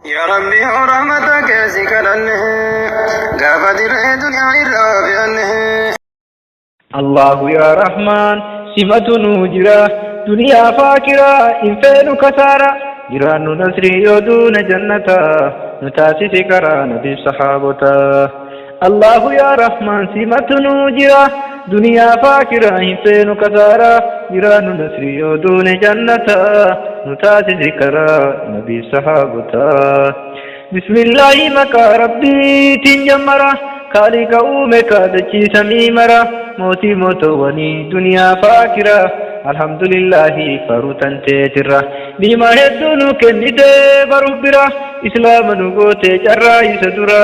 Yaa Rabbi yoo rahmata kee si kadhanne, gaafa dirree duniyaa irraa fe'anne. Allahu yaa Rahmaan simatu nuu jira, duniyaa faakiraa hin feenu kasaara, jiraannu nasrii yoo duune jannata, nu taasisi karaa nabiif sahaabota. Allahu yaa Rahmaan simatu nuu jira, duniyaa faakiraa hin feenu kasaara, jiraannu nasrii yoo duune jannata, nu taasisi karaa nabiif sahaabota. Bismillaahi maqaa Rabbiitiin jammara, kaaliqa uume kaadachii samii mara, mootii mootowwanii duniyaa faakiraa, alhamdulillaahi faruu tanteetirra. Niimaa hedduu nu kennite baruuf bira, islaama nu goote carraa isa dura,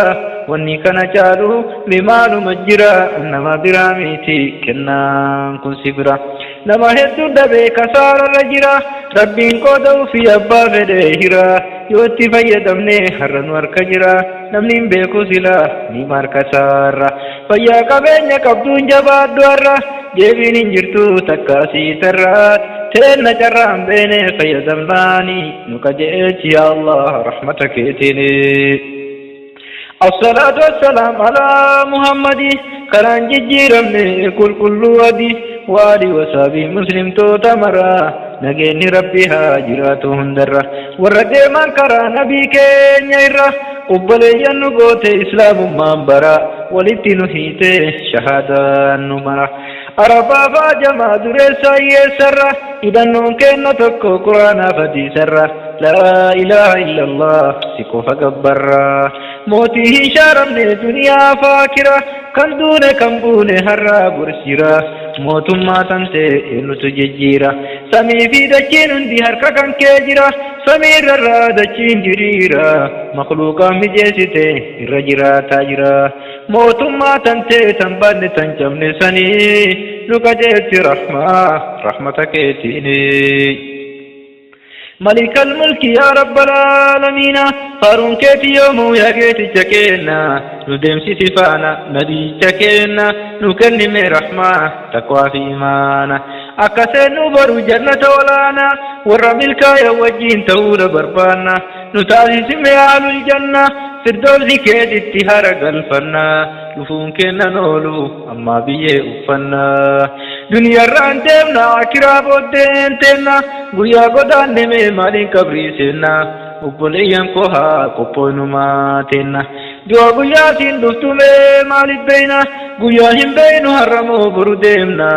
wanni kana caalu mee maaluma jira, nama biraa miti kennaan kun si bira. Nama hedduun dhabee kasaararra jira, Rabbiin qooda ofii abbaa fedhe hira, yoo itti fayyadamne har'a nu harka jira, namni hin beeku sila ni marka isaarra. Fayyaa qabeenya qabduun jabaadhu har'a, deebiin hin jirtu takka asii tarra, teenna carraan beene fayyadamnaani, nu qajeelchi yaa Allah rahmata keetiini. Assalaatu wassalaam alaa Muhammadi, karaan jijjiiramne qulqulluu adii, waali wasaabii muslimtoota maraa, nageenyi Rabbi haa jiraatu hundarra. Warra deeman karaa nabii keenya irra, obboleeyyan nu goote islaamummaan bara, walitti nu hiite shahaadaan nu mara. Arabaa faa jamaa dureessa hiyyeessarra, hidhannoon kenna tokko quraanaaf hadiisarra. Laa ilaaha illallah si qofa gabbarra. Mootii hin shaaramne duniyaa faakira, kan duune kan buune har'aa boris jira. Mootummaa tante eenyutu jijjiira? Samii fi dachiin hundi harka kan kee jira. Samii irrarraa dachiin diriira. Makluuqaan mijeessite irra jiraataa jira. Mootummaa tante tan banne tan cabne sanii, nu qajeelchi rahmaa rahmata keetiini. Malikal mulki yaa rabbal aalamiina, faaruun keeti yoomuu yaa geeticha keenna, nu deemsisi faana nabiicha keenna, nu kenni mee rahmaa taqwaa fi imaana. Akka seennu boru jannata olaana, warra milkaa'e wajjiin ta'uudha barbaanna, nu taasisi mee aalul janna, firdoosi keetitti hara galfanna, dhufuun kennan oolu ammaa biyyee uffanna. Duniyarraan deemna akiraa booddeen teenna, guyyaa godaanne mee maaliin qabrii seenna, obboleeyyan koo haa qophooynumaa teenna. Du'a guyyaatiin dhuftu mee maaliif beeyna, guyyaa hin beeynu har'a moo boru deemna,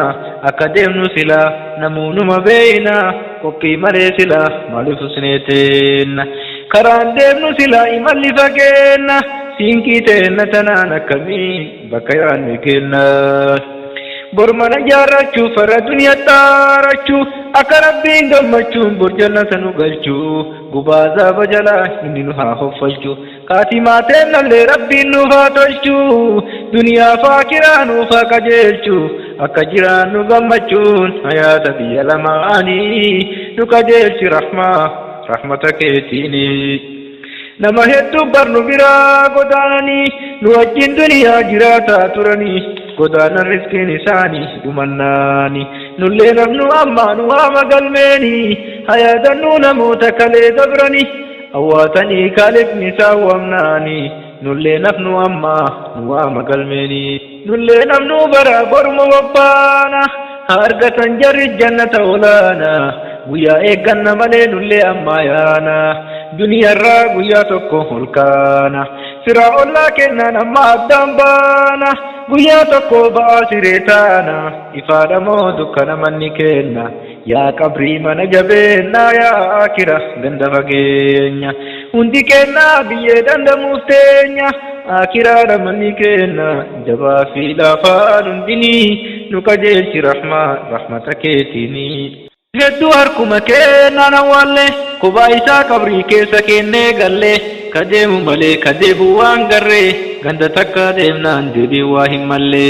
akka deemnu sila namuunuma beeyna, qophii malee sila maaliif usnee teenna. Karaan deemnu sila imalli fageenna, siinqii teenna tanaan akkamii bakka yaadne kenna. Bor mana jaarrachuu farra duniyaa xaarachuu, akka Rabbiin gammachuun bor jannata nu galchuu, gubaa zaaba jalaa inni nu haa hoffalchu, kaatimaa teennallee Rabbiin nuuf haa tolchuu, duniyaa faakiraa nuuf haa qajeelchu, akka jiraannu gammachuun hayaata biyya lamaanii, nu qajeelchi rahmaa rahmata keetiini. Nama hedduu barnu biraa godaananii, nu wajjin duniyaa jiraataa turanii, godaanan riskiin isaanii dhumannaani, nullee nafnu ammaa nu waama galmeeni, hayaadannuu namoota kalee dabrani, awwaatanii kaaliqni isaan waamnaani, nullee nafnu ammaa nu waama galmeeni. Nullee nafnu bara boruma bobbaana, haa argatan jarri jannata olaana, guyyaa eegganna malee nullee ammaa yaana, duniyarraa guyyaa tokko ol kaana, firaa ollaa kennaan amma addaan baana, guyyaa tokko ba'aa siree taana, ifaadha moo dukkana manni kenna, yaa qabrii mana jabeennaa, yaa akira ganda fageenya, hundi kennaa biyyee dandamuuf teenya, akiraadha manni kenna, jabaa fi laafaan hundinii, nu qajeelchi rahmaa rahmata keetiini. Hedduu harkuma kennaan awwaalle, kophaa isaa qabrii keessa kennee galle, ka deemu malee ka deebi'u waan garree, ganda takka deemnaan deebiin waa hin malle,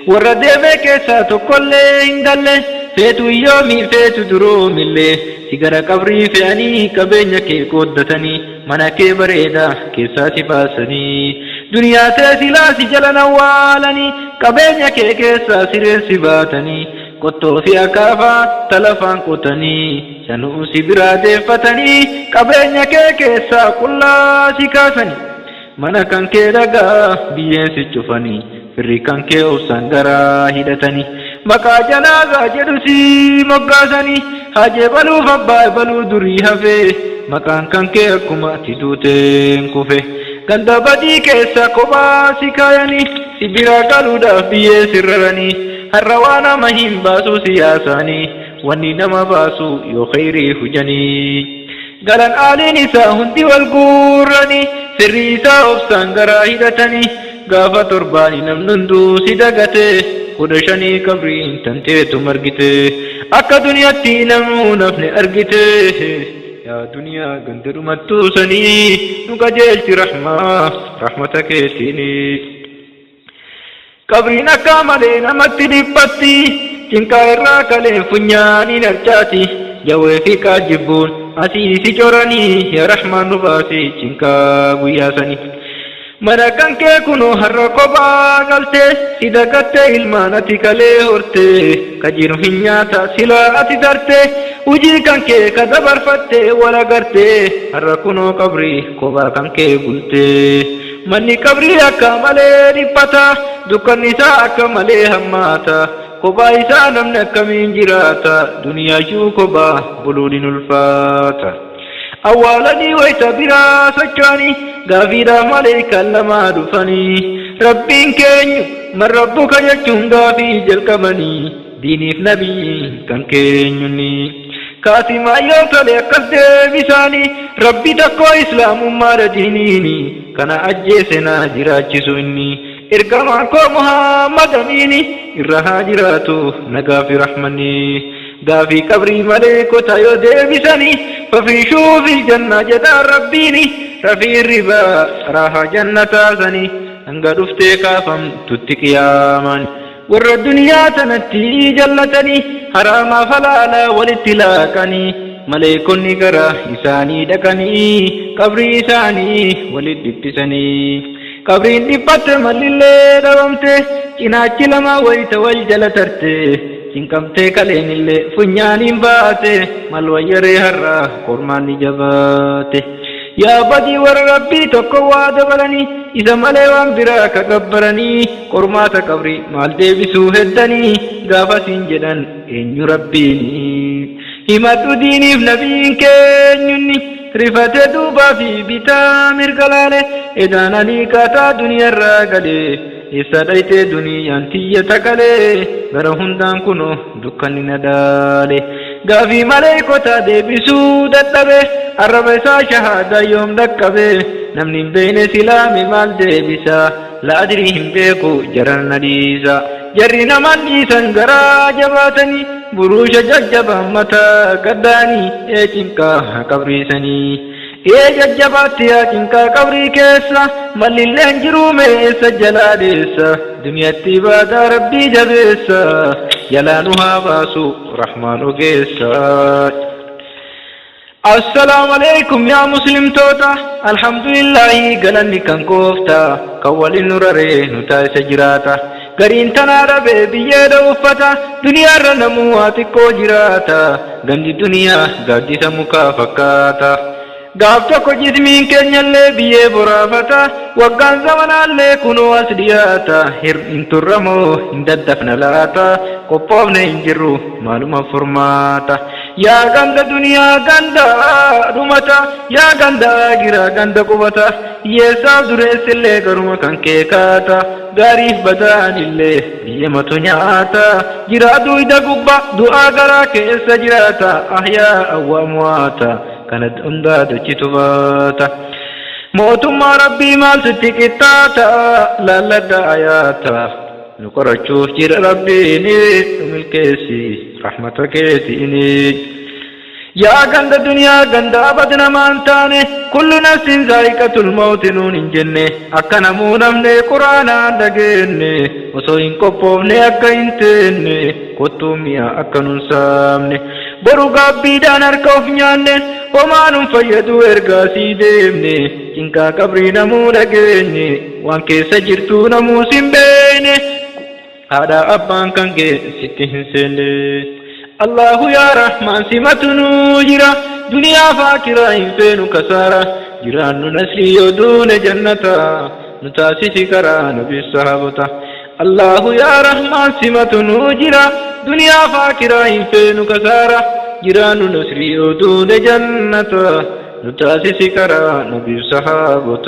warra deemee keessaa tokkollee hin galle, feetu hiyyoomii feetu duroomillee, si gara qabrii fe'anii, qabeenya kee qooddatanii, mana kee bareedaa keessaa si baasanii, duniyaa tee silaa si jalan awwaalanii, qabeenya kee keessaa sireen si baatanii. Qottoo fi akaafaa ta lafaan qotanii sanuu si biraa deeffatanii qabeenya kee keessaa qullaa si kaasanii mana kan kee dhagaa biyyeen si cufanii firri kan kee obsaan garaa hidhatanii maqaa janaazaa jedhu si moggaasanii hajee baluuf abbaa baluu durii hafee maqaan kan kee akkuma ati duuteen kufe ganda badii keessa kophaa si kaayanii si biraa galuudhaaf biyyee si raranii har'a waa nama hin baasuu siyaasaanii wanni nama baasu yoo kheyrii hujanii galan aaliin isaa hundi wal guurranii firri isaa obsaan garaa hidhatanii gaafa torbaani namni hunduu si dagate 15 qabriin tanteetu margite akka duniyatti namuu nafne argite yaa duniyaa ganda dhumattuu sanii nu qajeelchi rahmaa rahmata keetiini. Qabriin akka malee namatti dhiphatti cinqaa irraa kaleen funyaaniin harcaati jawwee fi qaajjibbuun asii si coranii yaa rahmaan nu baasi cinqaa guyyaa sanii. Mana kan kee kunoo har'a kophaa galtee si dagattee ilmaan ati kalee hortee ka jiru hin nyaata silaa ati tartee hujii kan kee ka dabarfattee wal agartee har'a kunoo qabrii kophaa kan kee bultee. Manni qabrii akka malee dhiphata dukkanni isaa akka malee hammaata kophaa isaa namni akkamiin jiraata duniyaayyuu kophaa buluun hin ulfaata. Awwaalanii wayita biraa socho'anii gaafiidhaaf maleekaan lamaa dhufanii rabbiin keenyu man rabbuka jechuun gaafii jalqabanii diiniif nabii kan keenyuni. Kaasimaa yoo tole akkas deebisaanii rabbi tokko islaamummaadha diiniini kana ajjeese na jiraachisu inni ergamaan koo Muhammad amiini irra haa jiraatu nagaa fi rahmanni. Gaafii qabrii maleekota yoo deebisanii fafiishuu fil jannaa jedhaan rabbiini rafii ribaa raahaa jannataa sanii hanga dhuftee kaafamtutti qiyaamaan. Warra duniyaa tanatti jallatanii haraamaaf halaalaa walitti laaqanii maleekonni gara isaanii dhaqanii qabrii isaanii walitti dhiphisanii. Qabriin dhiphatte mallillee dhabamte cinaachi lama wayita wal jala tarte cinqamtee kaleenillee funyaaniin baate mal wayyaree har'a qormaan ni jabaate. Yaa badii warra rabbii tokko waa dabalanii isa malee waan biraa ka gabbaranii qormaata qabrii maal deebisuu heddanii gaafasiin jedhan eenyu rabbiini. Himadhu diiniif nabiin keenyunni rifate duubaa fi bitaa mirga laale edaan alii kaataa duniyaarraa galee eessa dhaytee duniyaan tiyya takalee gara hundaan kunoo dukkanni na daale. Gaafii maleekotaa deebisuu dadhabe arraba isaa shahaadaa yoom dhaqqabe namni hin beekne silaame maal deebisa la adrii hin beeku jaran na dhiisa. Jarri naman dhiisan garaa jabaatanii buruusha jajjabaan mataa gaddaanii ee cinqaa qabriisanii. Ee jajjabaatti yaa cinqaa qabrii keessa mallilleen jiruu meessa jalaa dheessa duniyatti ibaadaa rabbii jabeessa jalaa nu haa baasu rahmaan ogeessa. Assalaamu alaikum yaa muslimtoota alhamdulillaahi galanni kan gooftaa kan waliin nu raree nu taasisa jiraata. Gariin tanaa dhabee biyyeedha uffata duniyaarra namuu waa xiqqoo jiraata gandi duniyaa gaaddisa mukaa fakkaata. Gaaf tokko jismiin keenyallee biyyee boraafata waggaan zamanaallee kunoo as dhiyaata hin turramoo hin daddafna laata qophoofne hin jirru maaluma furmaata. Yaa ganda duniyaa ganda dhumata yaa ganda aakiraa ganda qubata hiyyeessaaf dureessillee garuma kan kee kaata gaariif badaanillee biyyamatu nyaata jiraa duuyda gubbaa du'aa garaa keessa jiraata ahyaa awwaamuwaata kana hundaa dachitu baata. Mootummaa rabbii maaltu itti qixxaata laalladha ayaata nu qorachuuf jira rabbiini nu milkeessi rahmata keetiini. Yaa ganda duniyaa ganda abad namaan taane kullu nafsin zaa'iqatul mawti nuun hin jenne akka namuu namne quraanaan dhageenne osoo hin qophoofne akka hin teenne kottuu mi'a akka nun saamne boru gaabbiidhaan harka of nyaanne homaa nun fayyadu ergaa sii deemne cinqaa qabrii namuu dhageenye waan keessa jirtuu namuu sin beekne. Haadha abbaan kan kee sitti hin seenne. Allahu yaa Rahmaan simatu nuu jira. Duniyaa fi aakiraa hin feenu kasaara. Jiraannu nasrii yoo duune jannata. Nu taasisi karaa nabi sahaabota. Allahu yaa Rahmaan simatu nuu jira. Duniyaa fi aakiraa hin feenu kasaara. Jiraannu nasrii yoo duune jannata. Nu taasisi karaa nabi sahaabota.